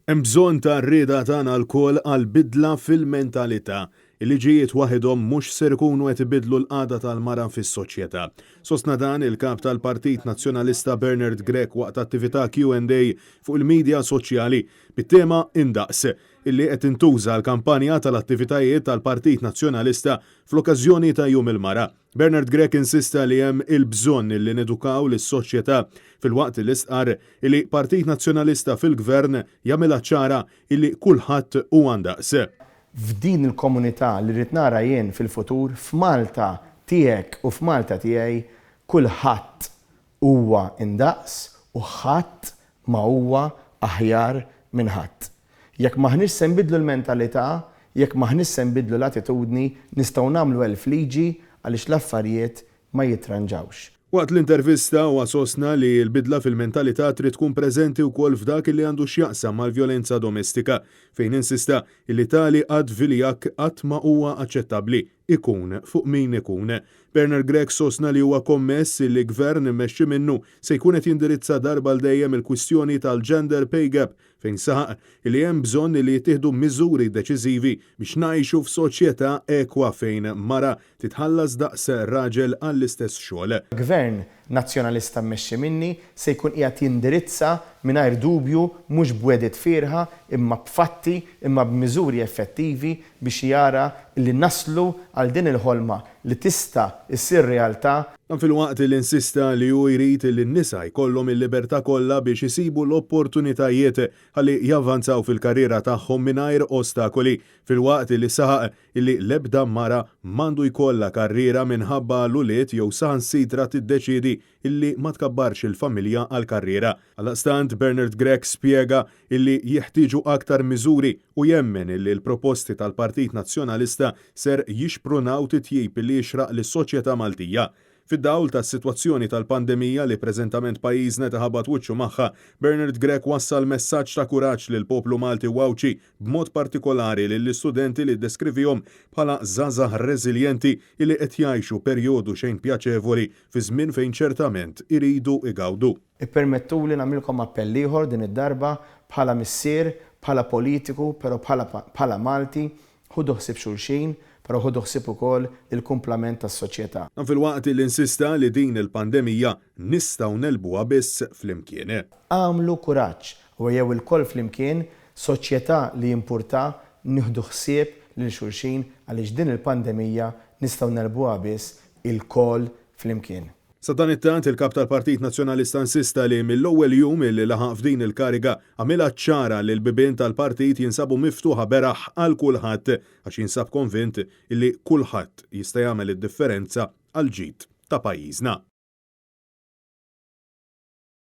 Hemm bżonn ta' rieda tagħna lkoll għal bidla fil-mentalità. Il-liġijiet waħedhom mhux ser ikunu qed ibiddlu l-qagħda tal-mara fis-soċjetà. Sostna dan il-Kap tal-Partit Nazzjonalista Bernard Grech waqt attività Q&A fuq il-midja soċjali bit-tema Indaqs, illi qed tintuża għall-kampanja tal-attivitajiet tal-Partit Nazzjonalista fl-okkażjoni ta' Jum il-Mara. Bernard Grech insista li hemm il-bżonn li nedukaw lis-soċjetà filwaqt li stqarr li Partit Nazzjonalista fil-Gvern jagħmilha ċara illi kulħadd huwa ndaqs. F'din il-komunità li rrid nara jien fil-futur, f'Malta tiegħek u f'Malta tiegħi, kulħadd huwa ndaqs u ħadd ma huwa aħjar minn ħadd. Jekk m'aħniex se nbiddlu l-mentalità, jekk m'aħniex se nbiddlu l-attitudni, nistgħu nagħmlu elf liġi għaliex l-affarijiet ma jitranġawx. Waqt l-intervista huwa sostna li l-bidla fil-mentalità trid tkun preżenti wkoll f'dak li għandu x'jaqsam mal-vjolenza domestika, fejn insista li tali att viljakk qatt ma huwa aċċettabbli, ikun fuq min ikun. Bernard Grech sostna li huwa kommess li Gvern immexxi minnu se jkun qed jindirizza darba għal dejjem il-kwistjoni tal-gender pay gap fejn saħaq li hemm bżonn li jittieħdu miżuri deċiżivi biex ngħixu f'soċjetà ekwa fejn mara titħallas daqs raġel għall-istess xogħol. Gvern Nazzjonalista mmexxi minni se jkun qiegħed jindirizza mingħajr dubju mhux b'wegħdiet fierħa imma b'fatti imma b'miżuri effettivi biex jara li naslu għal din il-ħolma li tista' ssir realtà. Dan filwaqt li insista li hu jrid li n-nisa jkollhom il-libertà kollha biex isibu l-opportunitajiet ħalli javvanzaw fil-karriera tagħhom mingħajr ostakoli, filwaqt li saħaq li l-ebda mara m'għandu jkollha karriera minħabba l-ulied jew saħansitra tiddeċiedi illi ma tkabbarx il-familja għall-karriera. Għaldaqstant Bernard Grech spjega illi jeħtieġu aktar miżuri u jemmen illi l-proposti tal-Partit Nazzjonalista ser jixprunaw titjib li jixraq lis-soċjetà Maltija. Fid-dawl tas-sitwazzjoni tal-pandemija li preżentament pajjiżna qed iħabbat wiċċu magħha, Bernard Grech wassal messaġġ ta' kuraġġ lill-poplu Malti u Għawdxi, b'mod partikolari lill-istudenti li ddeskrivihom bħala żgħażagħ reżiljenti illi qed jgħixu perjodu xejn pjaċevoli fi żmien fejn ċertament iridu jgawdu. Ippermettuli nagħmlilkom appell ieħor din id-darba bħala missier, bħala politiku, però bħala bħala Malti, Ħudu ħsieb xulxin, però ħudu ħsieb ukoll il-kumplament tas-soċjetà. Dan filwaqt li insista li din il-pandemija nistgħu negħlbuha biss flimkien. Agħmlu kuraġġ u ejjew ilkoll flimkien, soċjetà li jimpurtha, nieħdu ħsieb lil xulxin għaliex din il-pandemija nistgħu negħlbuha biss ilkoll flimkien. Sadanittant, il-Kap tal-Partit Nazzjonalista insista li mill-ewwel jum li laħaq f'din il-kariga għamilha ċara li l-bibien tal-partit jinsabu miftuħa beraħ għal kulħadd għax jinsab konvint li kulħadd jista' jagħmel id-differenza għall-ġid ta' pajjiżna.